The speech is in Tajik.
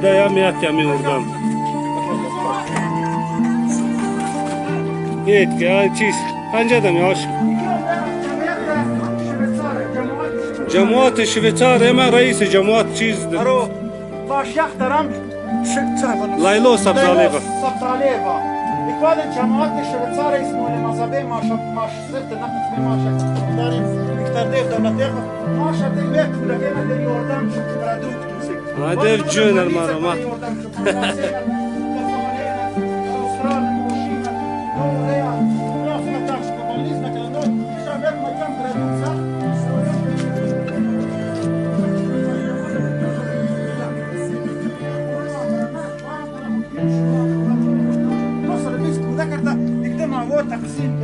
Даям меурдам. Чиз панҷадам ёш. Ҷамоати Швейцария, ман раиси ҷамоат чиз. Лайло Сабзалева. Сабзалева. Ikvalen cemaat Швейцария ismini mazhabi maş zırt naqt maş darim iktardev davlatер maş dev kudakena de yordam produkt. Адев ҷун марама. تقسيم.